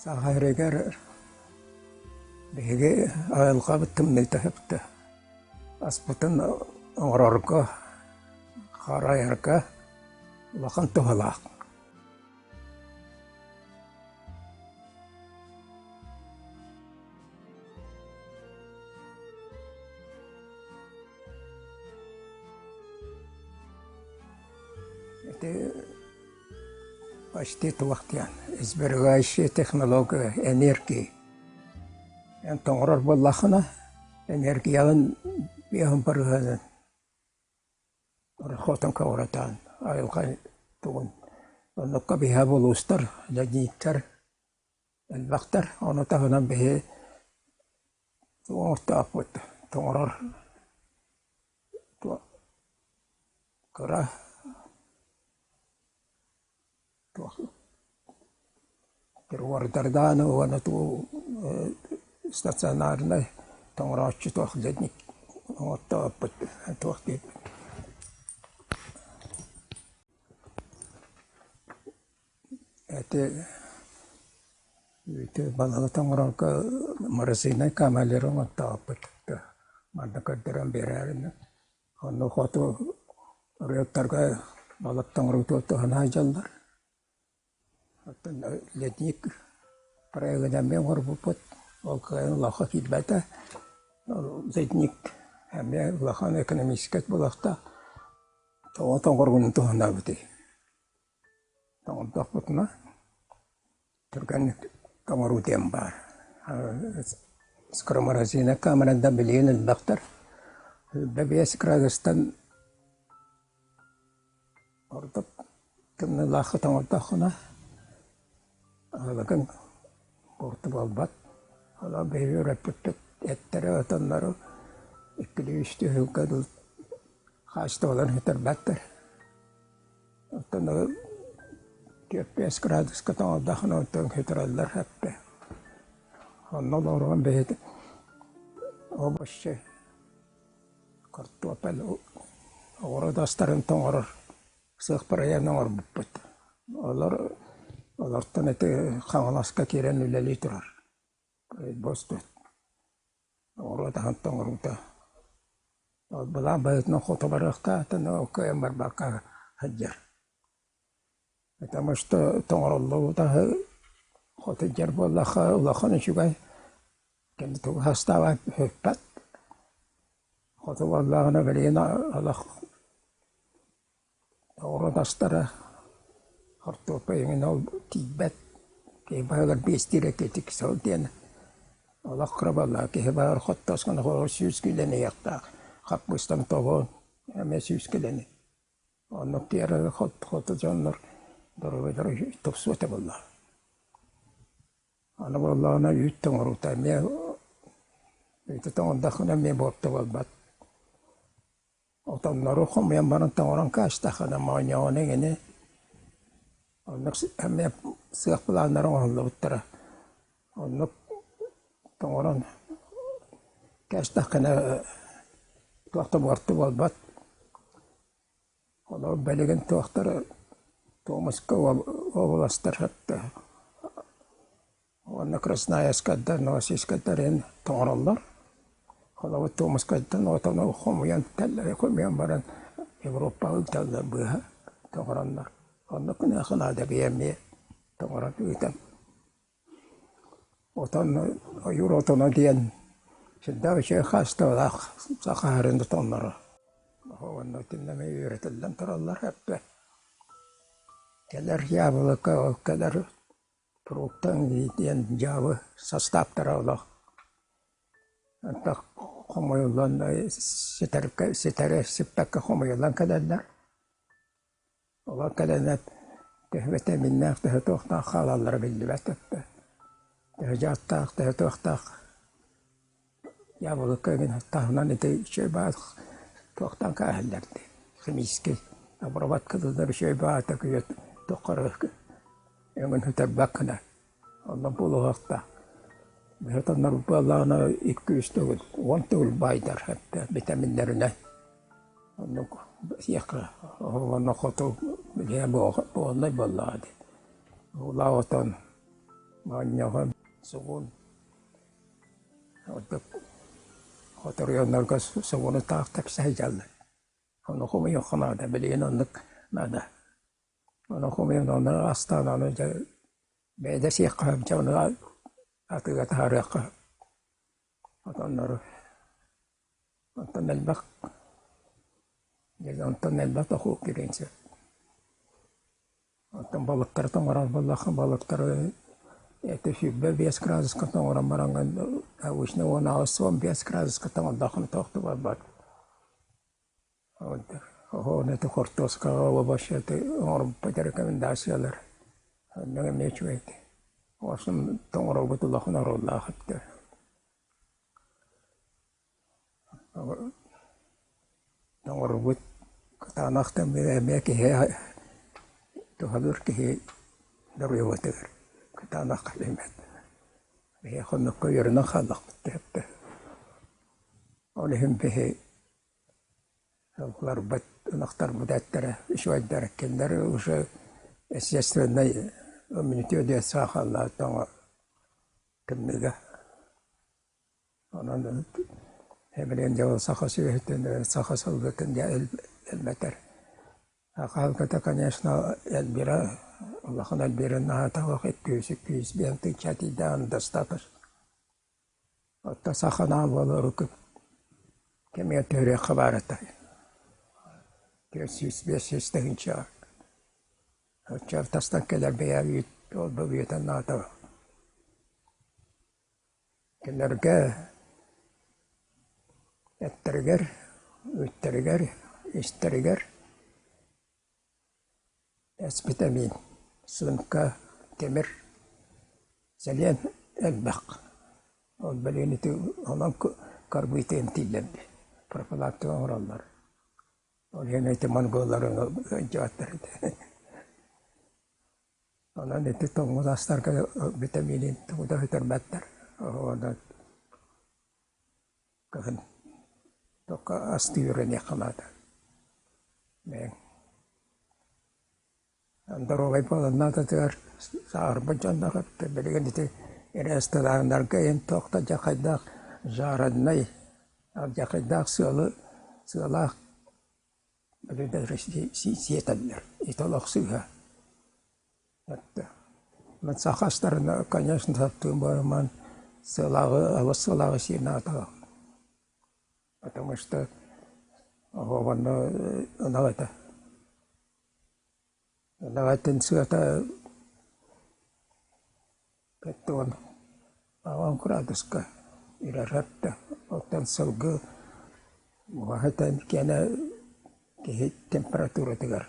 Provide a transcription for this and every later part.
Саха сиригэр биһиги айылҕабыт тымныыта сөптөөх. Аспытын оҥорорго, харайарга улахан туһалаах. Ити почти туох диэн сберегающая технология энергии. Эн тоҥорор буоллаххына энергияҕын биэһин барыһынан хотон көҕүрэтэн айылҕа тугун оннукка биһиэхэ булуустар, ледниктэр элбэхтэр. Ону таһынан биһи оҥортоохпут тоҥорор кыра туох прибордардаан уонна туу стационарнай тоҥорооччу туох ледник оҥортооппут туох диир Ити үүтү балыгы тоҥорорго морозильнай камералары оҥортообуппут манна көрдөрөн биэрээринэ онно хоту ырыаттарга балык тоҥоруутугар туһана сылдьаллар. Оттон ледник проегынан эмиэ оҥорбуппут, ол кыайан улахан киирбэтэ. Ледник эмиэ улахан экономическай буолуохтаах. Тоҕо тоҥоргунун туһанабытый? Тоҥордохпутуна түргэнник тоҥоруу диэн баар. Скороморозильнай камерада билигин элбэхтэр. Сүүрбэ биэс градустан ордук тымныылаахха тоҥордоххуна аһылыгыҥ буорту буолбат. Онон биһиги үөрэппиппит эттэри отоннору иккилии-үстүү сылга дылы хаачыстыбаларын сүтэрбэттэр. Оттон 45 градуска тоҥордоххуна онтон көтүрэллэр эппэ. Онно олорон бэйэтэ овощи, картофель, оҕуруот астарын тоҥорор сыах проект оҥорбуппут. Олор олортон ити Хаҥаласка киирэн үлэлии турар. Бостуот. Оҕуруот аһын тоҥоруута. Ол былаан быһыытынан хоту барыахтаах, ол кыайан барбакка сылдьар. Потому что тоҥоруллубут аһы хоту дьэр буоллахха улахан үчүгэй, кини тугу астаабат бүппэт. Хоту буоллаҕына билигин олох Оҕуруот астара хортуоппуй эҥин ол тиийбэт, киһи баһыгар биэстии эрэ тиксэл диэн олох кыра буоллаҕа киһи баҕар хоттоос гына 100 киилэни ыйыахтаах, хаппыыстан тоҕо эмиэ 100 киилэни. Оннук тиэрэ хоту дьоннор доруобуйалара тупсуо этэ буоллаҕа. Аны буоллаҕына үүт тоҥоруута эмиэ үүтү тоҥордоххуна эмиэ буорта буолбат. Отоннору хомуйан баран тоҥорон каастаххына моонньоҕону эҥини оннук эмиэ сыах былааннара оҥоһуллубуттара. Оннук тоҥорон кээстэххинэ туох да буорту буолбат. Олор билигин туохтара Томска уобаластар Уонна Красноярскайдар, Новосибирскайдар иһин тоҥороллор. Холобур, Томскайтан отону хомуйан тэллэри хомуйан баран Европаҕа ыыталлар быыһа тоҥороннор. Онно күнүөхэ наада эмиэ тоҥорон ыытан. Отон ойуур отоно диэн сүрдээх үчүгэй хаачыстыбалаах саха аһарын отонноро. Уонна итиннэ эмиэ үөрэтиллэн тураллар эппэ. Кэлэр яблоко, ол кэлэр Фруктан диэн дьаабы састааптара олох антах хомуйуллан ситэргэ ситэри сиппэккэ хомуйуллан кэлэллэр. Олор кэлэннэр төһө битэмииннээх, төһө туохтаах хаалаллара биллибэт төһө дьааттаах, төһө туохтаах Яблоко эҥин таһынан ити үчүгэй баар туохтан кээһэллэр дии химическэй обработкалыыллар үчүгэй баҕайытык үйэ тухары өҥүн сүтэрбэт гына онно буолуохтаах. Быһытаннар буоллаҕына 2-3 төгүл, 10 төгүл баайдар витаминнэринэн. Оннук сиэххэ уонна хоту билиэ буоллай буоллаҕа дии. Уулаах отон. Моонньоҕон, сугун, ордук хоторуйаннарга сугуну таах тэпсэ сылдьаллар. Ону хомуйуохха наада, билигин оннук наада. Ону хомуйан ону астаан ону дьэ бэйэ сиэххэ сөп, дьэ ону атыыга таһаарыахха сөп. Отоннору онтон элбэх онтон элбэх дохуот киириэн сөп. Оттон балыктары тоҥорор буоллахха, балыктары эти 25 градуска тоҥорон бараҥҥын обычно 18-15 градуска тоҥордоххуна туох да буолбат. Оһоҕун ити хортуоскаҕа овощи оҥорбут рекомендациялар оннук эмиэ үчүгэй. Оҕоsun тоҥороргут улахан оруоллаах эбит. Тоҥорбут кытаанах тымныы эмиэ киһи туһалыыр киһи доруобуйатыгар кытаанах кэлимэт. Биһиэхэ оннукка үөрэнэн хааллахпыт диэбитэ. Ол иһин биһи сылгыларбыт, ынахтарбыт эттэрэ үчүгэйдэр, кинилэр уже естественнэй иммунитет диэн саахаллаах тоҥо тымныыга. Онон билигин дьэ ол саха сүөһүтүн, саха сылгытын дьэ элбэтэр. Саха сылгыта, конечно, элбиирэ, улахан элбиирэ наһаа табах 200-205 тыһыынча тиийдэҕинэ достаточно. Оттон саха наһаа буолар кэмигэр түһэриэххэ баар этэ. 400-500 тыһыынча. Оччо тастан кэлэр бэйэ үүт ол-бу үйэтин наада. Кинилэргэ эттэригэр, үүттэригэр, истэригэр эс-битэмиин, сыыҥка, тимир, сэлиэн элбэх. Ол билигин ити онон карбыйта эмтииллэр дии, профилактика оҥороллор. Ол иһин ити монголлар ыалдьыбаттар этэ. Онон ити тоҥмут астарга битэмиинин тугу да сүтэрбэттэр. Онон кыһын только астыы үөрэниэххэ наада. Доруобай буолан наадатыгар сааһырбыт дьоннор билигин ити рестораннарга иһин туох да дьахайдаах жареный алдьархайдаах сыалы сыалаах сиэтэллэр. Ити олох сыыһа. Саха астарын, конечно, таптыыр буоламмын сыалааҕы, алыс сыалааҕы сиир наада. Потому что оһуобанна ынах этэ. Ынах этин сыата 58 градуска үрэр да, оттон сылгы уһа киэнэ киһи температуратыгар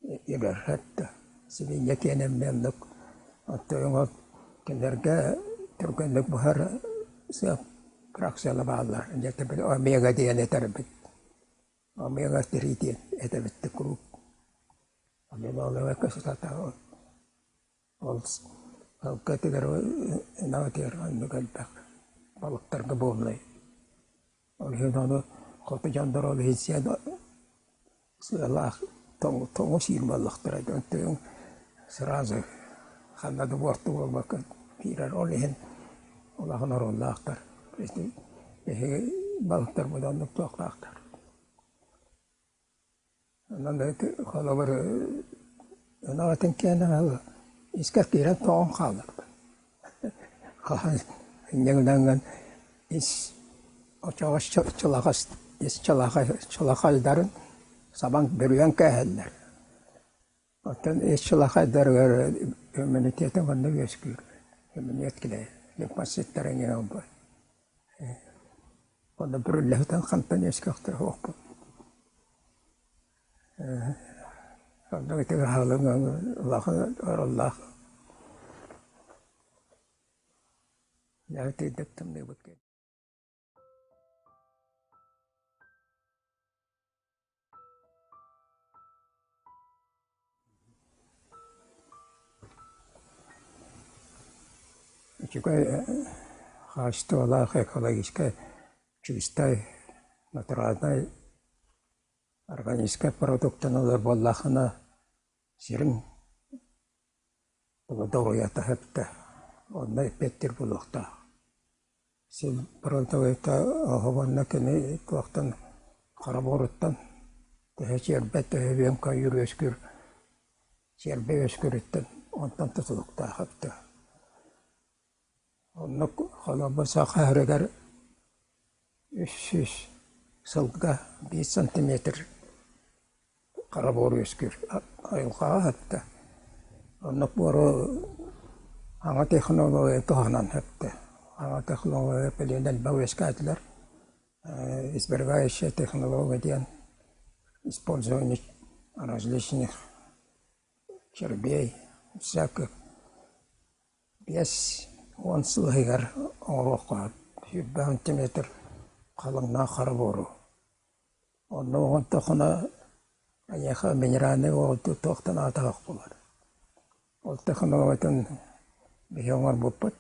үрэр да. Сибиинньэ киэнэ эмиэ оннук. Оттон кинилэргэ түргэнник буһар сыа фракцияла бааллар. Дьэ омега диэн этэрбит. Омега три диэн этэбит да куруук. Омега кислота Ол сылгытыгар ынах оннук элбэх балыктарга буоллай. Ол иһин ону хоту дьоннор ол иһин сиэн сыалаах тоҥу сиир буоллахтара онтуйуҥ сразу ханна да буорту буолбакка киирэр. Ол иһин улахан оруоллаахтар. Биһиги балыктарбыт оннук туохтаахтар. Онон холобур ынах этин киэнэ искэр киирэн тоҕон хаалар. Хаһан инньэ гынан ис очоҕос чылаҕас ис чылахайдарын сабан бүрүйэн кээһэллэр. Оттон ис чылахайдарыгар иммунитетэ манна үөскүүр. Иммунитет кэлэр лимфоциттара эҥин ылбат. Онно бүрүллэһитэн хантан үөскүөхтэрэ суохпут. Онно ити хаалыҥ улахан ороллоох. Дьэ итинник тымныыбыт Үчүгэй хаачыстыбалаах экологическай чистай натуральнай органическай продуктаны ылар буоллаххына сириҥ. Доруйата сөптөөх, онно эппиэттиир буолуохтаах. Син фронтовойта оһобонно кини туохтан хара буоруттан төһө чиэрбэ, төһө үөн көйүүр үөскүүр, чиэрбэ үөскүүрүттэн онтон тутулуктаах эбитэ. Оннук холобур саха сиригэр 300 сылга 1 сантиметр хара буор үөскүүр айылҕаҕа сөптө. Оннук буору саҥа технология туһанан сөптө. Саҥа технология билигин элбэх үөскээтилэр. Изберегающая технология диэн использование различных червей всяких 50 сыл иһигэр оҥоруохха сөп. 20 сантиметр халыҥнаах хара буору. Онно оҥордоххуна эйиэхэ минеральнай уоҕурдуу туох да наада суох буолар. Ол технологиятын биһиги оҥорбуппут.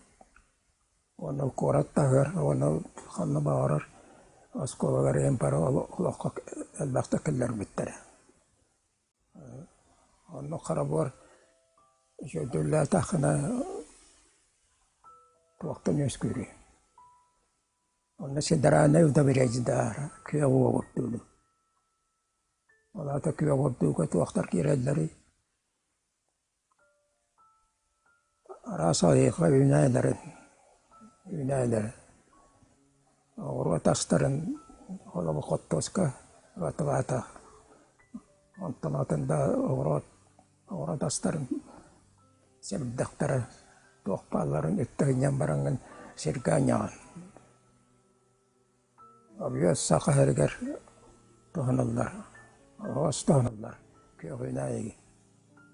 Уонна куорат таһыгар уонна ханна баҕарар оскуолалар иһин бары олоххо элбэхтик киллэрбиттэрэ. Онно хара буор үчүгэйдик туохтан үөскүүрүй? Онно сидоральнай удобрение күөх уоҕурдууну. Ол аата күөх уоҕурдууга туохтар киирэллэрий? Араас айылҕа үүнээйилэрин үүнээйилэрин оҕуруот астарын холобур хортуоска ватвата онтон атын да оҕуруот оҕуруот астарын сэбирдэхтэрэ туох баалларын үттэ-сынньан бараҥҥын сиргэ анньаҕын. Объезд саха сиригэр туһаныллар, оһоҕос туһаныллар күөх үүнээйигэ,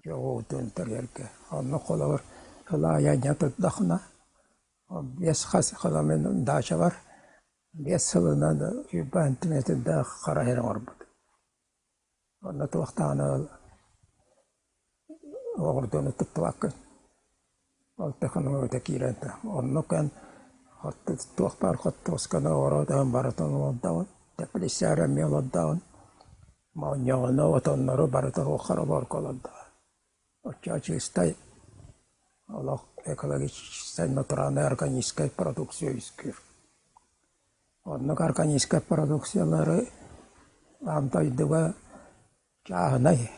күөх уутун тэрийэргэ. Онно холобур сыл аайы анньа турдаххына, биэс хас хонон даачабар 5 сылынан 20 сантиметрдаах хара сир оҥорбут. Онно туох даҕаны оҕурдууну туттубаккын. Ол технологията киирэн оннук эн туох баар хортуосканы оҕуруот барытын олордоҕун, теплицаҕа эмиэ олордоҕун, моонньоҕону, отоннору барытын хара буорга олордоҕун. Оччоҕо чистай олох экологическай натуральнай органическай продукция үөскүүр. Оннук органическай продукциялары аан дойдуга чааһынай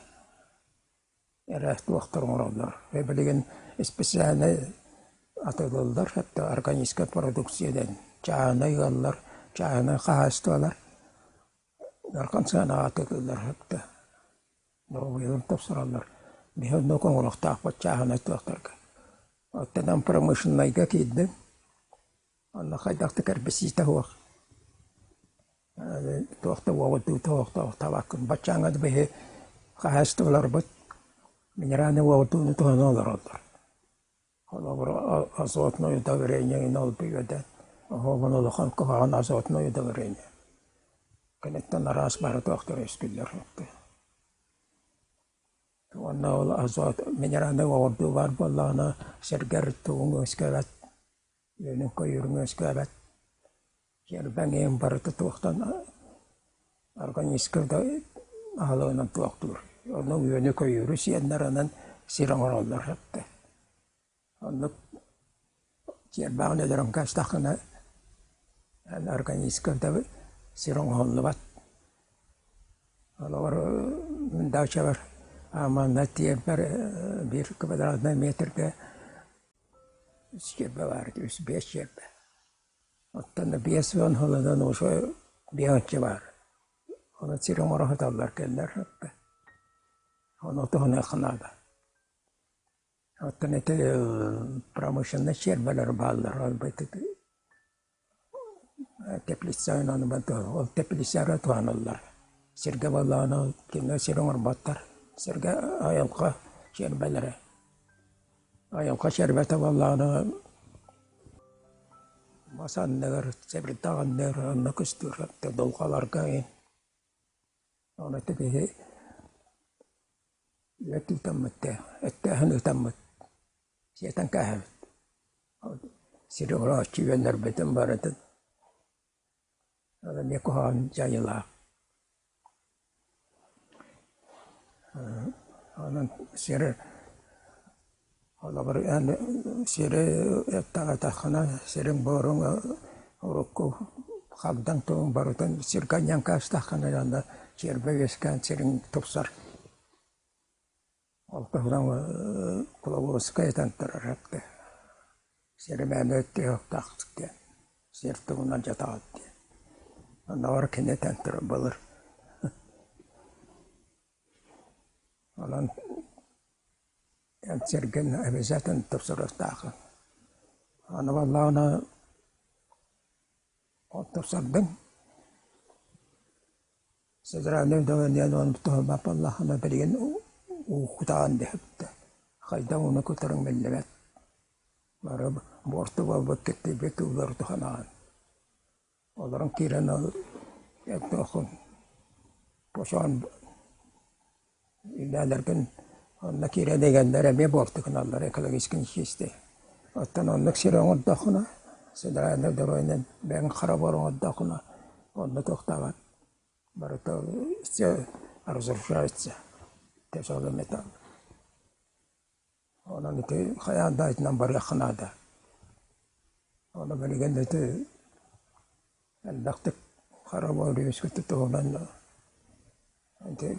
эрэ туохтар оҥороллор. Билигин специальнай атыылыыллар это органическай продукция диэн чааһынай ыаллар, чааһынай хаһаайыстыбалар ыарахан сыанаҕа атыылыыллар это доруобуйаларын тупсараллар. Биһи оннук оҥоруохтаахпыт чааһынай туохтарга. Оттон промышленнайга киирдим, онно хайдах да кэрбэсиитэ суох туох да уоҕурдуута суох табаккын баччааҥҥа да биһи хаһаайыстыбаларбыт минеральнай уоҕурдууну туһана олороллор. Холобур, азотное удобрение ол бүөдэ оһоҕун улахан куһаҕан азотное удобрение. Киниттэн араас бары туохтар үөскүүллэр. Уонна ол азот минеральнай уоҕурдуу баар буоллаҕына сиргэр тугуҥ үөскээбэт, үөнүҥ-көйүүрүҥ үөскээбэт. Сирбэҥ иһин барыта туохтан органическай да аһылыгынан туохтуур. Онно үөнү-көйүүрү сиэннэр онон сир оҥороллор сөптөөх. Оннук чиэрбэҕин өлөрөн кээстэххинэ эн органическай да сир оҥоһуллубат. Олоҕор мин даачабар манна тиэрбэр биир квадратнай метргэ үс чиэрбэ баар этэ, үс биэс чиэрбэ. Оттон 50 сылынан уже биэһинчэ баар. Ону сир оҥоро сыталлар кэллэр. Ону туһаныахха наада. Оттон ити промышленнай чиэрбэлэр бааллар. Теплица ол теплицаҕа туһаналлар. Сиргэ буоллаҕына кинилэр сир оҥорботтор. Сиргэ айылҕа чиэрбэлэрэ. Айылҕа чиэрбэтэ буоллаҕына мас анныгар, сэбирдэх анныгар онно кыстыыр дулҕаларга Ону ити киһи үөт ыытаммыт дээ, эттээһин ыытаммыт, сиэтэн кээһэбит. Сири орооччу үөннэрбитин барытын ол эмиэ куһаҕан дьайыылаах. Онон сир Холобур, эн сири эттэҕитэххинэ, сириҥ буоруҥ урукку хагдаҥ тугуҥ барытын сиргэ анньан каастаххына уонна чиэрбэ үөскээн сириҥ тупсар. Ол туһунан Кулабовскай этэн турар этэ. Сири мээнэ өттүөхтээх диэн, сир туһунан дьатаҕыт диэн. Оннооҕор кини этэн турар былыр. Онон эн сиргин обязательно тупсарыахтааххын. Аны буоллаҕына ол тупсардыҥ, Федеральнай давление уонна туһалаах буоллаххына билигин уу кутаҕын дэһэбит хайдах ууну кутарыҥ биллибэт. Бары буорту буолбут киртийбит уулары туһанаҕын. Олорон киирэн ол туоххун босоон Үлэлэргин онно киирэн игэннэр эмиэ буорту гыналлар экологически чистый. Оттон оннук сири оҥордоххуна, федеральнай дорожнай бэйэҥ хара буор оҥордоххуна, онно туохтаабат барыта все разрушается тяжелый металл. Онон ити хайаан да итинэн барыахха наада. Ону билигин ити элбэхтик хара буор үөскүтү туһунан ити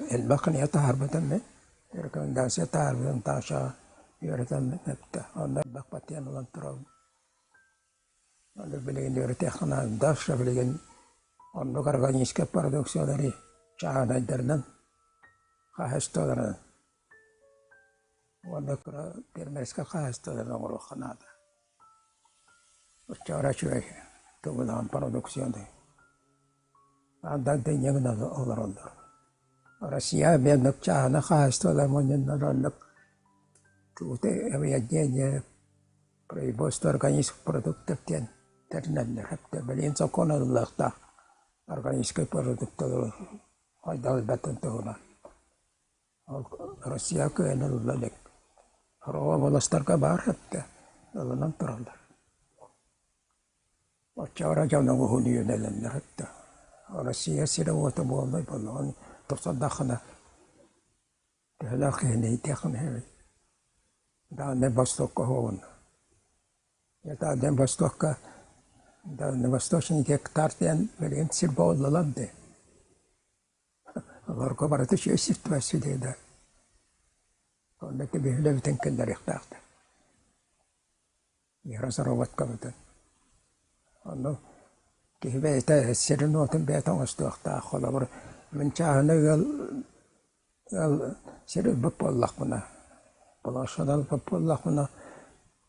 элбэх кинигэ таһаарбытым мин рекомендация таһаарбытым Таша үөрэтэммин эптэ. Онно элбэх патент ылан турабын. Аны билигин үөрэтиэххэ наада. Дальше билигин оннук органическай продукциялары чааһынайдарынан хаһаайыстыбаларынан Уонна кыра фермерскэй хаһаайыстыбаларын оҥоруохха наада. Оччоҕо үчүгэй тугунаан продукцияны анда инньэ гынан олороллор. Россия эмиэ чааһынай хаһаайыстыбалар мунньуннар оннук тугу объединение производство органических продуктов диэн тэринэллэр. Билигин сокуон ылыллыахтаах органическай продукталары хайдах ылбатын туһунан. Ол Россия кыайан ылла илик. Сороҕо уобаластарга баар эбитэ, ылынан тураллар. Оччоҕо дьон оҥоһун үйэлэнэллэр этэ. Россия сирэ-уота буоллай буоллаҕын тупсардаххына төһөлөөх киһини иитиэххин сөбүй? Дальнай Востокка оһоҕун. Дальнай Востокка Дальневосточный гектар диэн билигин сир буоллулар дии. Олорго барыта үчүгэй ситуация да. Онно кэбиһилэбитин киллэриэхтээхтэр. Разработкабытын. Онно киһи бэйэтэ сирин-уотун бэйэтэ оҥостуохтаах. Холобур, мин чааһынай ыал ыал сир ылбыт буоллахпына, площадь ылбыт буоллахпына,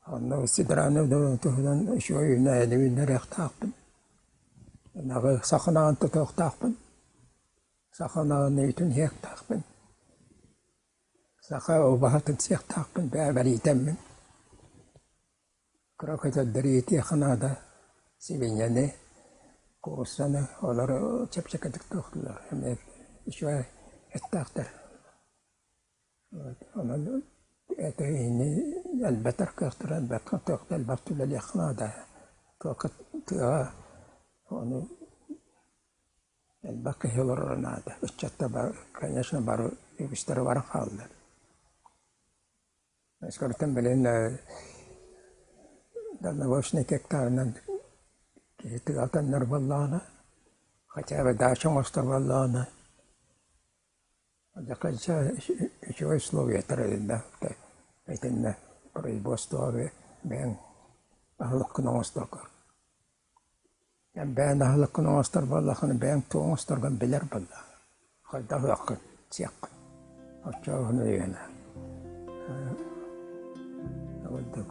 онно федеральнай туһунан үчүгэй үүнээйини үүннэриэхтээхпин. Ынаҕы саха ынаҕын тутуохтаахпын, саха ынаҕын үүтүн иһиэхтээхпин, саха убаһатын сиэхтээхпин, бэйэбэр иитэммин. Кыра көтөрдөрү иитиэххэ наада, сибиинньэни, кууруссаны, олору чэпчэкитик туохтууллар, эмиэ үчүгэй эттээхтэр. Онон этэйиини элбэтэр кыахтара элбэх туох да элбэх үлэлиэххэ наада. Туохха тыаҕа ону элбэх киһи олороро наада. Ыччаттар бары, конечно, бары үгүстэрэ баран хааллар. Өскөртөн билин дальнобойщик гектарынан киһи тыа төннөр буоллаҕына, хотя бы дача оҥостор буоллаҕына До конца үчүгэй условиятар эбит итиннэ производство бэйэҥ аһылыккын оҥосторго. Эн бэйэҥ аһылыккын оҥостор буоллаххына бэйэҥ тугу оҥосторгун билэр буоллаҕыҥ. Хайдах ыаххын, сиэххин. Оччоҕо уһун үйэлээх. Курдук.